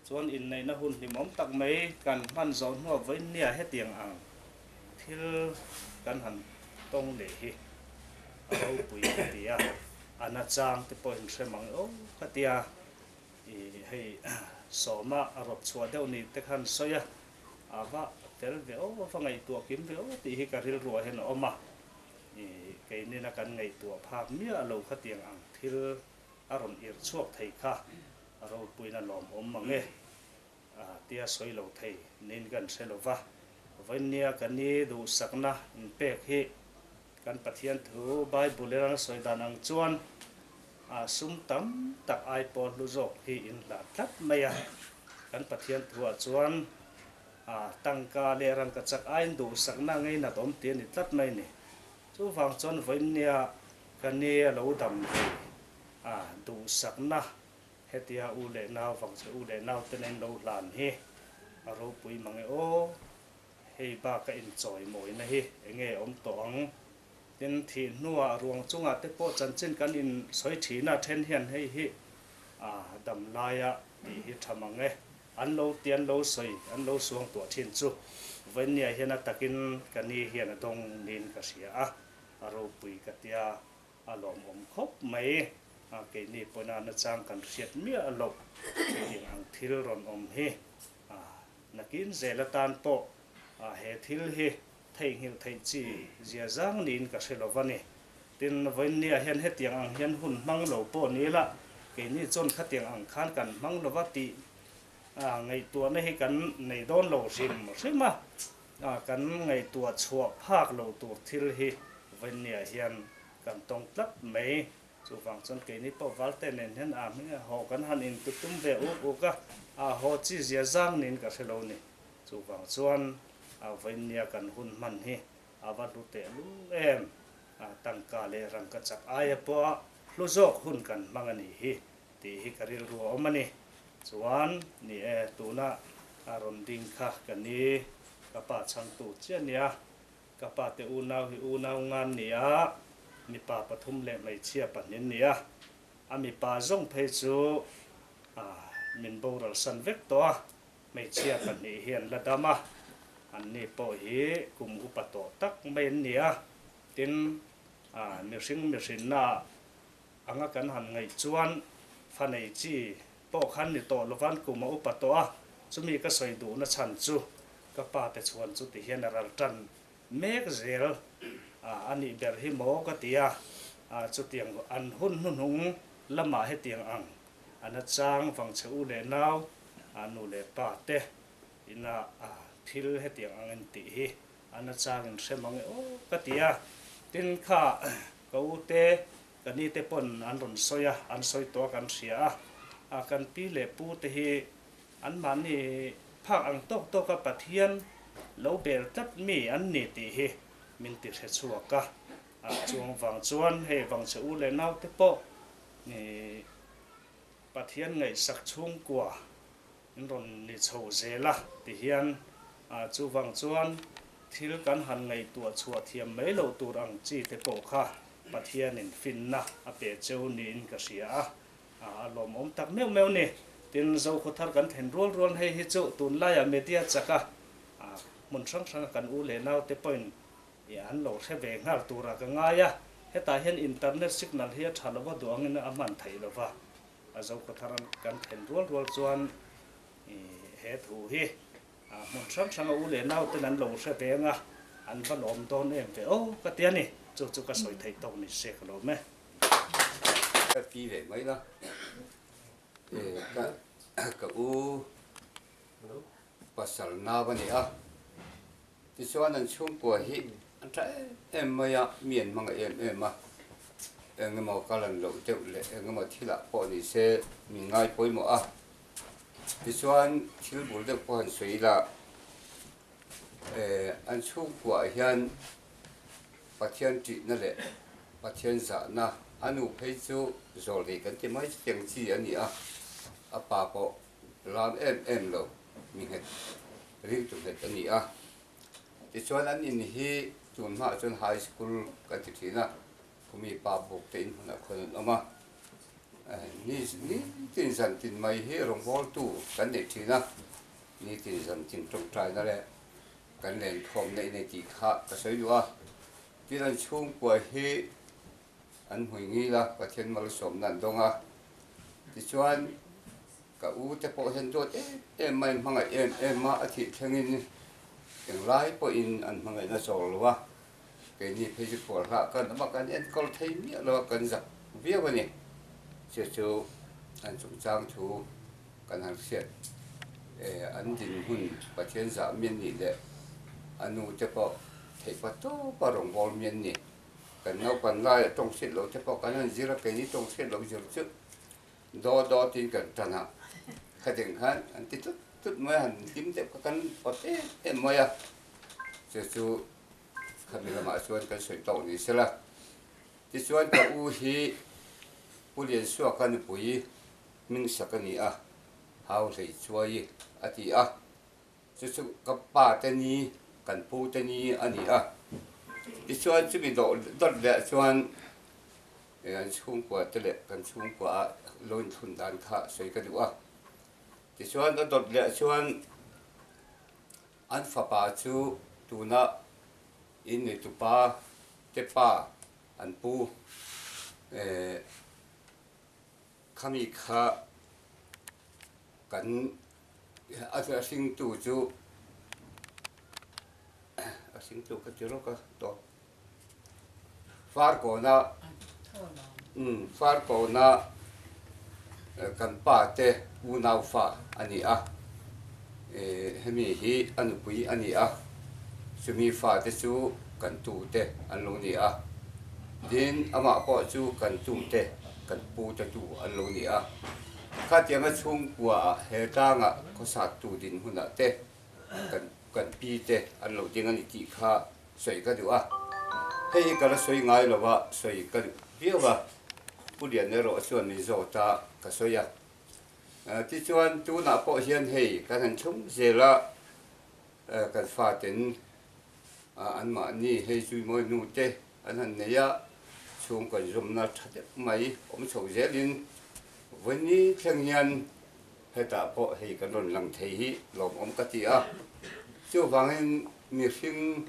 Chuan inneihna hun hlimawm tak mai kan hman zawh hnuah vawinia hetiang ang thil kan han tawng leh hi a ropui ka ti a, a nachang te pawhin hre mang e aw ka ti a, i hei sawma a rawp chhuah deuh ni te khan sawi a, a va fel ve aw, a va ngaihtuah kim ve aw tih hi ka rilruah hian a awm a, i keinina kan ngaihtuah phak miah lo khatiang ang thil a rawn irh chhuak thei kha a ropuina lawmawm mang e tia sawi lo thei niin kan hre lo va. Vawinia kan i duhsakna inpek hi kan Pathian thu Bible in a sawi dan ang chuan sum tam tak ai pawh hlu zawk hi in hlah tlat mai a. Kan Pathian thuah chuan tangka leh rangkachak aiin duhsakna ngeinat awm tih a ni tlat mai ni. Chuvang chuan vawinia kan i a lo dam thei a duhsakna Hetia u leh nau vang che u leh nau te nen lo hlan hi a ropui mang e aw. Hei bak a inchawi mawina hi enge awm tawh ang. Tin, thih hnuah ruang chungah te pawh chanchin kan in sawi thin a, then hian hei hi a dam laia tih hi tha mang e. An lo ti an lo sawi an lo suang tuah thin chu Vainia hian a takin ka ni hian a dawng niin ka hria a, a ropui ka tia. A lawmawm khawp mai a, keini pawhin a nachang kan hriat miah loh hetiang ang thil rawn awm hi a nakin zel atan pawh he thil hi theihnghilh theih chi zia zang niin ka hre lo va ni. Tin, vawiinniah hian hetiang ang hian hun hmang lo pawh ni ila, keini chuan khatiang ang khan kan hmang lo va tih ngaihtuahna hi kan nei dawn lo hrim hrim a, kan ngaihtuah chhuah phak lo tur thil hi vawiinniah hian kan tawng tlat mai. Chuvang chuan keini pawh Valte nen hian a hming a haw kan han intutum ve uk uk a, a haw chi zia zang niin ka hre lo ni. Chuvang chuan a vawiinnia kan hun hman hi a va hlu teh lul em? A tangka leh rangka chak aia pawha hlu zawk hun kan hmang a nih hi tih hi ka rilru a awm a ni. Chuan ni e, tuna a rawn ding kha ka ni, ka pa chhangtu chiah nia. Ka pa te unau hi unau ngan ni a, mipa pathum leh hmeichhia pahnih an ni a. A mipa zawng phei chu Min boral san vek tawh a, hmeichhia pahnih hi an la dam a, anni pawh hi kum upa tawh tak mai an ni a, tin mihring mihrinna anga kan han ngaih chuan fa nei chi pawh khan ni tawh lovan kum a upa tawh a, chumi ka sawi duhna chhan chu ka pa te chhuan chu ti hian a ral tan mek zel a nih ber hi maw ka ti a, chutiang an hun hnuhnung lamah hetiang ang a nachang vang che u leh nau nu leh pa te ina thil hetiang ang in tih hi a nachang in hre mang e aw ka ti a, tin kha ka u te ka ni te pawn an rawn sawi a, an sawi tawh a kan hria a, kan pi leh pu te hi Anmahni phak ang tawk tawka Pathian lo bel tlat mi an ni tih hi min ti hre chhuak a. Chuang vang chuan hei vang che u leh naute pawh Pathian ngaihsak chhungkua in rawn ni chho zel a ti hian chuvang chuan thil kan han ngaihtuah chhuah thiam mai loh tur ang chi te pawh kha Pathianin finna a pe cheu niin ka hria a. A lawmawm tak meuh meuh ni. Tin, Zokhawthar kan thlen rual rual hei hi chu tunlaiah media chaka hmun hrang hranga kan u leh naute pawhin an lo hre ve nghal turah ka ngai a. Hetah hian internet signal hi a tha lova duh angin a hman theih lova. Zokhawthar kan thlen rual rual chuan he thu hi hmun hrang hranga u leh nauten an lo hre ve anga an va lawm dawn em ve aw ka ti a ni. Chu chu ka sawi theih tawk ni se ka lawm e. Ka ti ve mai la, ka u pasal nau a ni a, tichuan an chhungkua hi an tha em em mai a, mi an hmang em em a, eng emaw ka lan loh deuh leh eng emaw thilah pawh ni se min ngai pawimawh a, tichuan thil bul deuh pawh han sawi ila, an chhungkuaah hian Pathian ṭihna leh Pathian zahna a nu phei chu zawlnei kan ti mai chutiang chi a ni a, a pa pawh lam em em lo mi nghet ringtu nghet a ni a. Tichuan an in hi tun hmaah chuan high school kan ti ṭhin a, khumi pa buk te in hmunah khawn an awm a. Ni nitin zan tin mai hi rawngbawltu kan nei ṭhin a, nitin zan tin ṭawngṭaina leh Kan lenkhawm neih nei tih kha ka sawi duh a, tin an chhungkua hi an hmui ngil a, Pathian malsawmna an dawng a, tichuan ka u te pawh hian duat em em mai, hmangaih em em a, a thih thlengin englai pawhin an hmangaihna chawl lo a, keini phei chu khual hlah kan awm a, kan enkawl thei miah lo a, kan zak viau a ni, chu chu an chungchang thu. Kan han hriat e, an dinhmun Pathian zah mian nih leh a nu te pawh theih pa tawpa rawngbâwl mian ni. Kan naupan laiah tawng hriat loh te pawh kan han zir a, keini tawng hriat loh zir chu daw daw tiin kan tan a, khatiang khan an ti tut tut mai a, han hlim deuh kha kan awt em em mai a, chu chu khami lamah chuan kan sawi tawk ni sela. Tichuan ka u hi Pu Liansuaka nupui hming sak a ni a, hau hlei chuai a ti a, chu chu ka pa te ni, kan pu te ni a ni a. Tichuan chumi dawh dawt leh chuan an chhungkua te leh kan chhungkua ah lo inthlun dan kha sawi ka duh a. Tichuan a dawt leh chuan an fapa chu tuna inneitupa te pa an pu eh Khami kha kan a hringtu chu a hringtu kha ti rawk a tawp Farkawna umm Farkawna kan pa te unau fa a ni a hemi hi a nupui a ni a chumi fa te chu kan tu te an lo ni a tin amah pawh chu kan tu te Kan pu te tu an lo ni a, khatianga chhungkuaah he tlangah khawsattu dinhmunah te kan kan pi te an lo ding a ni tih kha sawi ka duh a. Hei hi ka la sawi ngai lo a, sawi ka duh viau a, Pu Lian erawh chuan min zawt a, ka sawi a. Tichuan tunah pawh hian hei kan han thlung zel a, kan faten Anmahni hei Zuimawi nu te an han nei a, chhungkaw inzawmna tha deuh mai awm chho zelin vawiin thleng hian. Hetah pawh hei kan rawn lang thei hi lawmawm ka ti a. Chuvangin mihring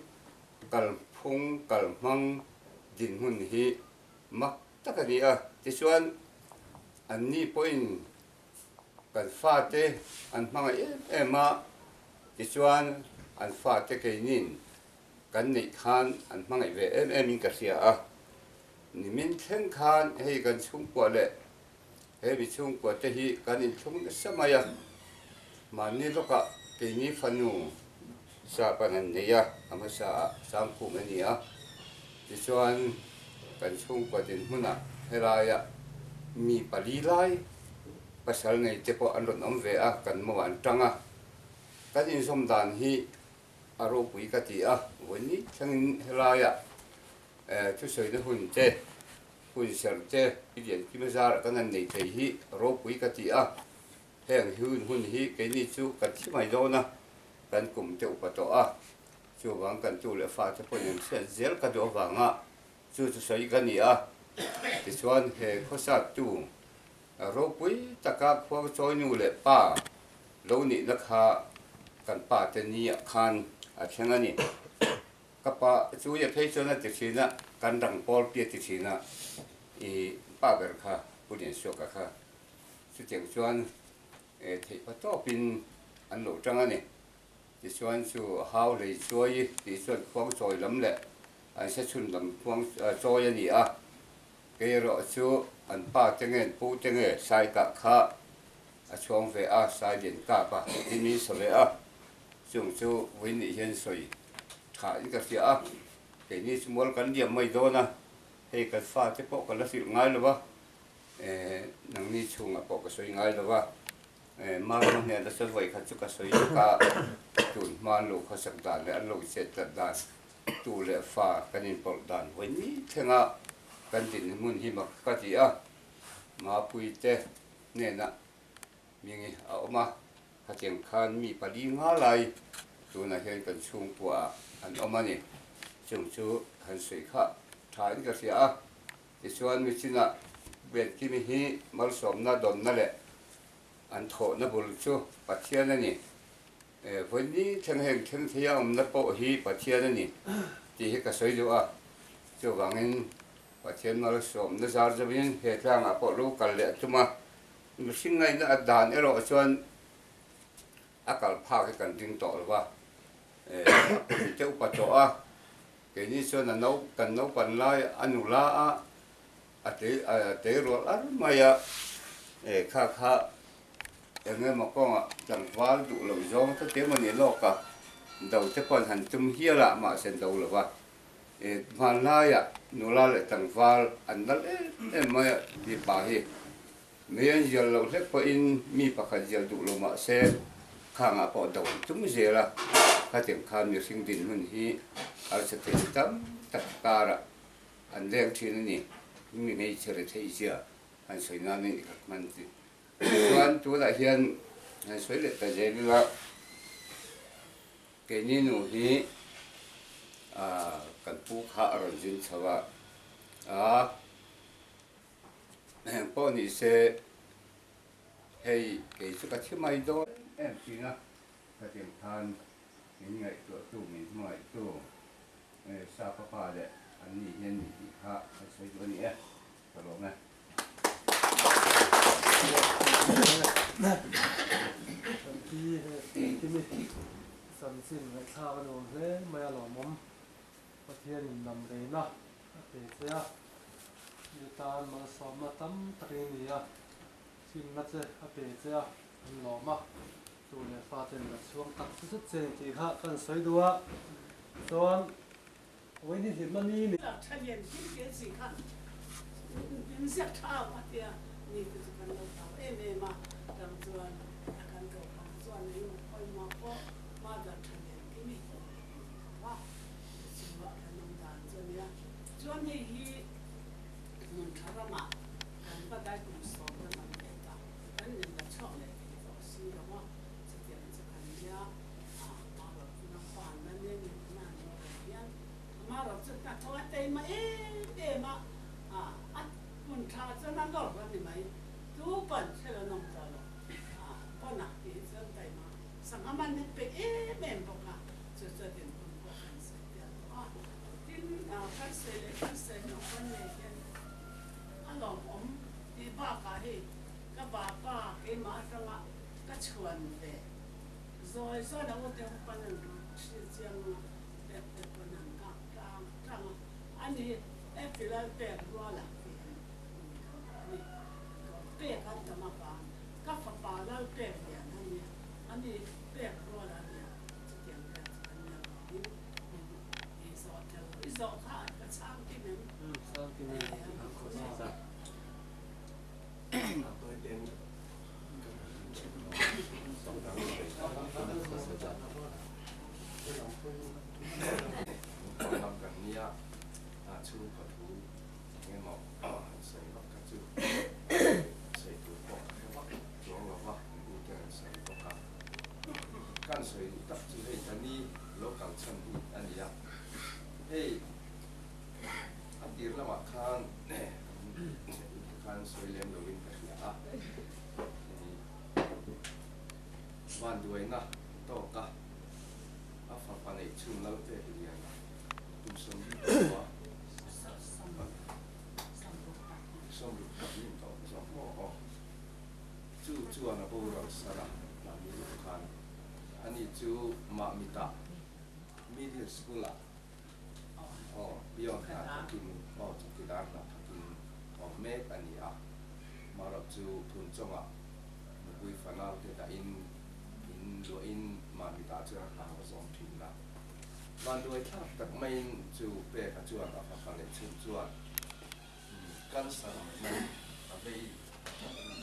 kalphung kalhmang dinhmun hi mak tak a ni a. Tichuan, anni pawhin kan fate an hmangaih em em a, tichuan an fate keinin kan neih khan an hmangaih ve em em in ka hria a. Nimin thleng khan hei kan chhungkua leh he mi chhungkua te hi kan inthlung nasa mai a, mahni lawkah keini fanu sa pan an nei a, a hmasa ah Sangkhum a ni a, tichuan kan chhungkua dinhmunah helaia mi pali lai pasal nei te pawh an rawn awm ve a, kan mo an tang a, kan inzawm dan hi a ropui ka ti a, vawiin thlengin helaia thusawina hun te, hun serh te i lian kim azarah kan han nei thei hi ropui ka ti a, heng hun hun hi keini chu kan thi mai dawn a, kan kum te upa tawh a, chuvang kan tu leh fa te pawhin an hriat zel ka duh avanga chu chu sawi ka ni a, tichuan he khawsattu ropui taka khuang chawi nu leh pa lo nihna kha kan pa te niah khan a thleng a ni. Ka pa chu i a phei chuan a ti thin a, kan rang pawl pi a ti thin a, i pa ber kha Pu Liansuaka kha chutiang chuan theih pa tawpin an lo tang a ni. Tichuan chu hau lei chuai tih chuan khuang chawi lam leh an se chhun lam khuang chawi a ni a, kei erawh chu an pa te nge an pu te nge sai kah kha a chhuang ve a, sai lian kap a tin min saw ve a. Chung chu vawiin nih hian sawi tha in ka hria a, keini chu mual kan liam mai dawn a, hei kan fate pawh ka la hrilh ngai lo va, nangni chhungah pawh ka sawi ngai lo va, Marma hnena chuan vawi khat chu ka sawi lawk a, tun hma an lo khawsak dan leh an lo chet tlat dan, tu leh fa kan inpawlh dan vawi ni thlenga kan din hmun hi mak ka ti a, Mapuite hnenah Mingi a awm a. Khatiang khan mi pali nga lai tunah hian kan chhungkuaah an awm a ni. Chung chu han sawi kha tha in ka hria a. Tichuan michinah Biankimi hi malsawmna dawnna leh an thawhna bul chu Pathian a ni. Vawiin thleng heng thleng theia awmna pawh hi Pathian a ni tih hi ka sawi duh a. Chuvangin Pathian malsawmna zar zauhin he tlangah pawh lo kal leh a tum a. Mihring ngaihna a dan erawh chuan a kal phak hi kan ring tawh lo va, a kum te upa tawh a, keini chuan a no kan naupan lai a nula a, a tei a tei rual ar mai a, kha kha eng emaw kawngah tlangval duh loh zawng te te emaw ni lawk a, do te pawh an han tum hial a, mahse an do lo va, hmanlaiah nula leh tlangval an lal em em mai a mipa hi. Mei an zial loh hlek pawhin mi pakhat zial duh lo mah se khangah pawh do an tum zel a, khatiang khan mihring dinhmun hi harsa thei tam tak karah an leng thin a ni. Mi hmeichhe ri theih zia han sawi nan a nih kha hman chi. Tichuan tunah hian han sawi leh ta zel ila, keini nu hi kan pu kha a rawn zin chho a, a. Eng pawh ni se hei kei chu ka thi mai dawn em thin a, ka tiang khan min ngaihtuahtu, min hmangaihtu sa papa leh an ni hian ni tih kha kan sawi duh a ni e, ka lawm e. Kan pi he kimi chanchin ngaihthlak a nuam hle mai a lawmawm. Pathianin lam reina a pe che a, mi tan malsawmna tam tak i ni a, hlimna che a pe che a, an lawm a, tu leh fa ten kan chhuang tak zet che ni tih kha kan sawi duh a, chuan Vawiin hi hlimna ni ni. Tha lian kim ke chi kha in ziak tha a tia ni te chu kan lo hlau em em a, tang chuan a kan ko phang chuan eng pawimawh pawh mother tha lian kim i a, chungah kan awm dan chu a nia. Chuan hei hi hmun tha ramah kan va dai kum sawm na lam leh ta, kan in la chhuak leh thei tawh si lo a, chutiang chu kan nia. Amarawhchuna pa na nen na an lo reng hian amarawh chu hnathawh a tei mah em em a, a hmun tha chuan a nawr a ni mai, tu pawn thil an awm tawh lo. Sangha man hi pe em em bawk a, chu chu a dinhmun pawh kan sawi tel tawh a. Tin, kan sawi leh kan sawi loh kan nei hian a lawmawm tih bakah hei ka vapa keimah atanga ka chhuan ve zawi zawi lo ute upan an hrilh chiang a, pek te pawn an kak tlang tlang a, ani April pek ruala tih an ni. Pek an tam avang Ka fapa lal pek lian a nia, a ni pek rual a nia, chutiang vel chu kan nia vangin min i zawh tel lo. I zawh kha ka chhang kim em? Chhang kim em? Kan nia chhungkaw thu engemaw han sawi vak kha chu sawi tur pawh ka hre vak chuang lo va, kan u te an sawi bawk a. Kan sawi duh tak chu hei ka ni lo kal chhan hi a ni a, hei a tir lamah khan u te khan sawi lem loin ka hria a, vanduaina tawk a, a fapa neih chhun lal pek lian a tum sawmhnih pawh a. Sawmruk pahnih tawh zawk maw aw. Chu chuan a boral sar a, mahni luh khan ani chu Mahmitah Middle School ah aw peon hna thawkin aw chawkidar hna thawkin awm mek a ni a. Marawh chu Phunchawngah nupui fanau te dahin in luahin Mahmitah chuan a hna a zawm thin a. Vanduai thlak tak maiin chu peka chuan a fapa leh chhun chuan cancer mai a vei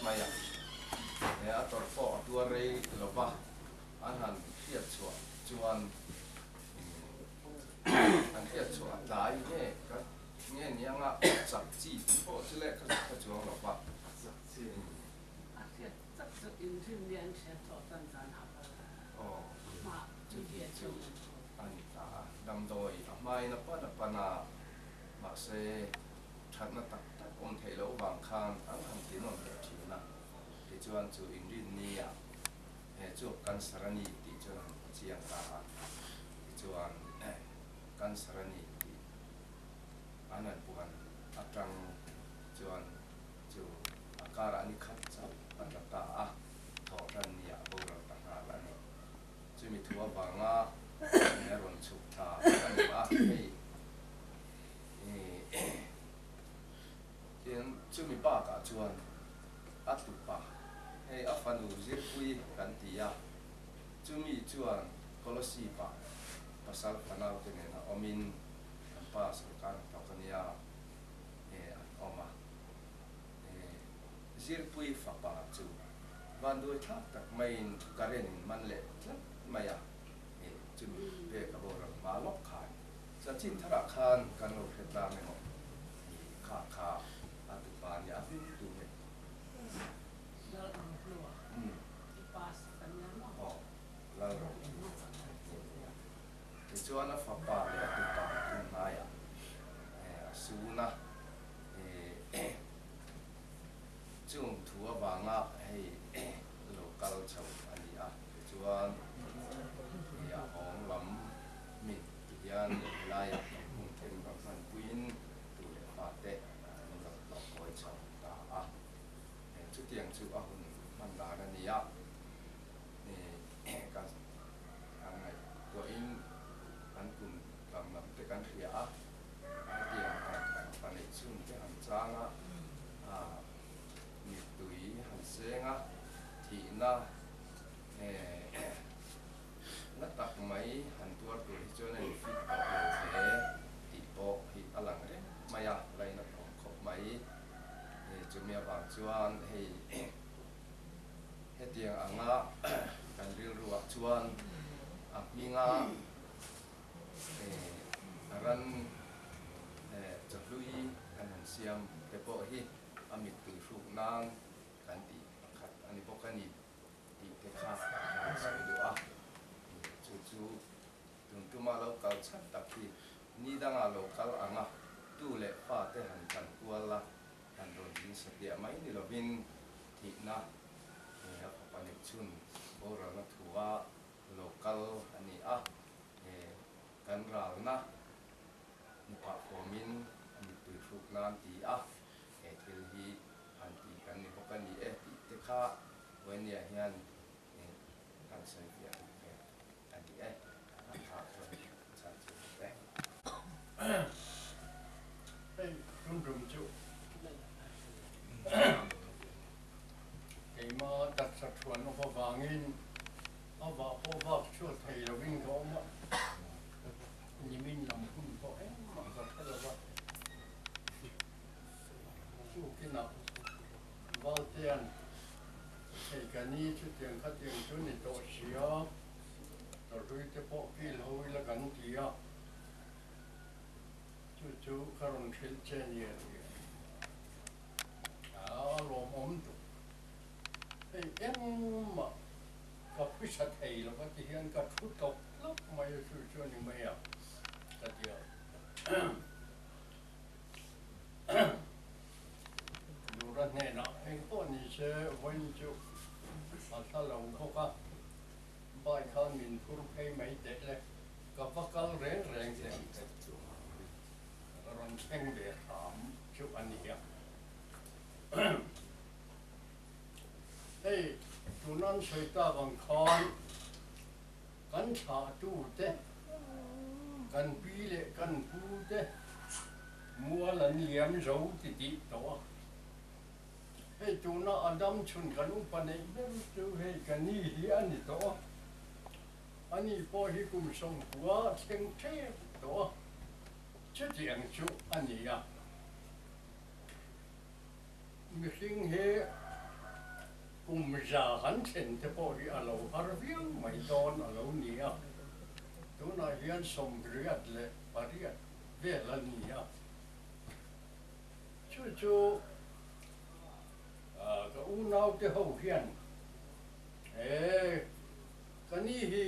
mai a, he a tawrh pawh a tuar rei lo va, an han hriat chhuah chuan an hriat chhuah a tlai nge ka nge nianga chak chi tih pawh chu leh ka ka chuang lo va. Chak chi a hriat chak chu inrin nge an hriat thawh tan zan ah kal Aw hma chu chu tih chu a ni ta a, damdawi a hmain a pan a pan a, mahse thatna tak tak awm theih loh vang khan an han ti nawn leh thin a, tichuan chu inrin nia he chuak cancer a ni tih chuan a han hmu chiang ta a, tichuan cancer a ni tih an han puan atang chuan chu a karah ni khat chauh a tla ta a. thawh hran nia boral ta nghal a ni. Chumi thu avanga a rawn chhuk thla a ni a, hei tin chumi bakah chuan a tupa hei a fanu zirpui kan ti a, chumi chuan Kolosip ah pasal fanau te nena awmin an pa sorkar hnathawk a nia an awm a. Zirpui fapa chu vanduai thlak tak maiin current in man leh tlat mai a, chumi pek a boral hma lawk khan chanchin tharah khan kan lo hre tlang emaw kha kha a tupa nia a hming tu nge? Aw Lalrohlua tichuan a fapa leh a tupa tunhnaiah a sun a. Chung thu avanga hei lo kal chho a ni a, tichuan hei a hawng lam mi ti hian helaiah kan hun them ram hmanpuiin tu leh fate an rawn tlawh kawi chho ta a. Chutiang chu a hun hman dan a ni a, kan ngaihtuahin an kum tam lam te kan hria a. Hetiang pa neih chhun te han chang a, mittui han seng a, thihna na tak mai han tuar tur hi chuan a in fit tawh lo hle tih pawh hi a lang reng mai a, lainat awm khawp mai. Chumi avang chuan hei hetiang anga kan rilruah chuan a hminga Ran chawhlui kan han siam te pawh hi a mittui hruk nan kan tih pakhat a ni bawk a ni tih te kha kan sawi duh a. Chu chu tun tuma lo kal chhan tak hi ni danga lo kal ang a, tu leh fa te han kan kual la, han rawn ding satliah mai ni lovin thihna a fapa neih chhun boralna thu a. nan ti a, he thil hi han ti kan ni bawk a ni e tih te kha Vawiniah hian kan sawi fiah duh ve a ni e, a tha chuan chhan chu bawk e. Hei tum tum chu keima taksa thuan awm avangin a vah pawh vak chhuat thei lovin ka awm a, nimin lam hun pawh engmah ka hre lo va, tukinah Valtea'n hei ka ni chutiang khatiang chu ni tawh sia, tawrhlui te pawh kil ho ila kan ti a. Chu chu ka rawn hrilh che ni a ti a, a lawmawm tuk. Hei engmah ka pisa thei lo va ti hian ka thu tlawk tlawk mai a, chu chu a ni mai a ka ti a. Lura hnenah eng pawh ni se vawiin chu a hla lo bawk a, bike khan min phur phei mai teh le. Ka va kal reng reng teh ang che chu rawn thleng ve hram chu a ni a. Hei tuna an sawi tak ang khan kan thlahtu te, kan pi leh kan pu te mual an liam zo ti tih tawh a. Hei tuna a dam chhun kan upa neih ber chu hei ka ni hi a ni tawh a. Ani pawh hi kum sawmkua thleng tep tawh a, chutiang chu a ni a. Mihring hi kum za han thlen te pawh hi a lo har viau mai dawn a lo ni a, tunah hian sawmriat leh pariat vel a ni a. Chu chu ka unaute ho hian he Ka ni hi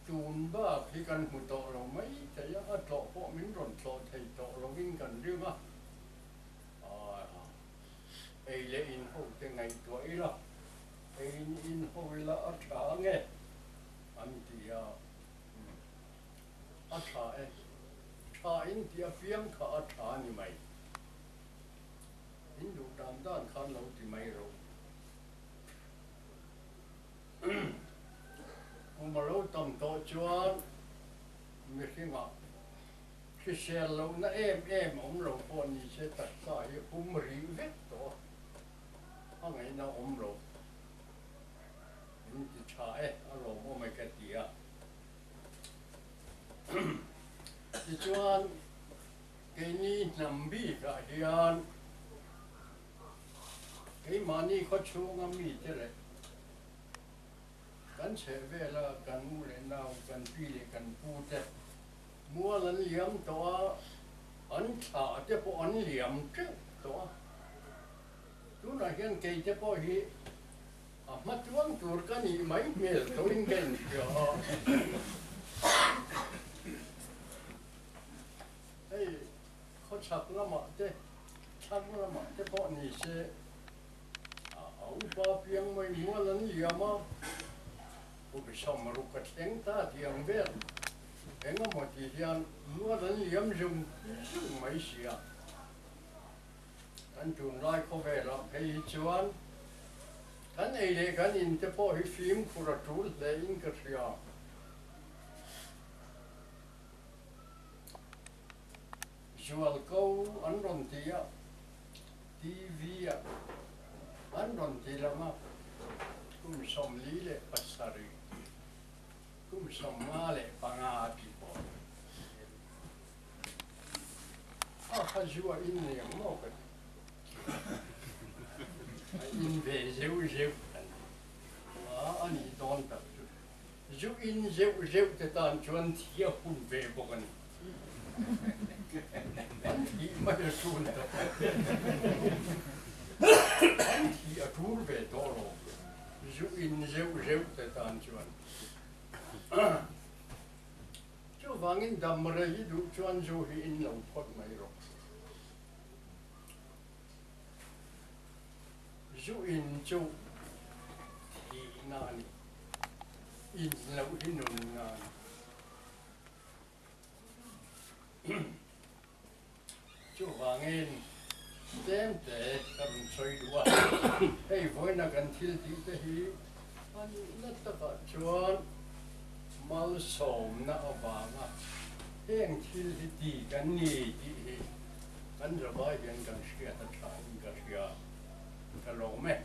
tun bak hi kan hmu tawh lo mai thei a, a tlawh pawh min rawn tlawh thei tawh lovin kan ring a, ei leh in ho te ngaihtuah ila, ei in ho ila a tha ange an ti a, a tha e, tha in tih apiang kha a tha ni mai, in duh dan dan khan lo ti mai rawh. Kum a lo tam tawh chuan mihringah hrisel lohna em em awm lo pawh ni se taksa hi hum rih vek tawh a, a ngaihna awm lo. Min ti tha e, a lawmawm e ka ti a. Tichuan keini hnam bikah hian Keimahni khaw chhunga mite leh kan chheh vela kan u leh nau, kan pi leh kan pu te mual an liam tawh a, an thlah te pawh an liam teuh tawh a. Tunah hian kei te pawh hi a hma tuang tur ka nih mai hmel tawhin ka inhria a. Hei khawchhak lamah te, thlang lamah te pawh ni se, a upa piang mai mual an liam a, Pu Bisamruk a thleng ta tih ang vel eng emaw tih hian mual an liam zung zung mai si a. Kan tunlai khawvelah phei hi chuan kan ei leh kan in te pawh hi fimkhur a tul hle in ka hria. Zualko an rawn ti a, TV ah an rawn ti lang a, kum 47, kum 55 tih pawh a kha zua in nei ang maw ka ti. A in ve zeuh zeuh an ti. A nih dawn tak chu. Zu in zeuh zeuh te tan chuan thi a hun ve bawk a ni. An thih mai a tul tawh. An thih a tul ve tawh lo. Zu in zeuh zeuh te tan chuan. Chuvangin dam rei duh chuan zu hi in lo phawt mai rawh. Zu in chu thihna a ni. In loh hi nunna a ni. Chuvangin tlemte ka rawn sawi duh a, hei vawiina kan thil tih te hi a nihna takah chuan malsawmna avanga heng thil hi ti kan ni tih hi kan zavai hian kan hriat a thain ka hria, ka lawm e.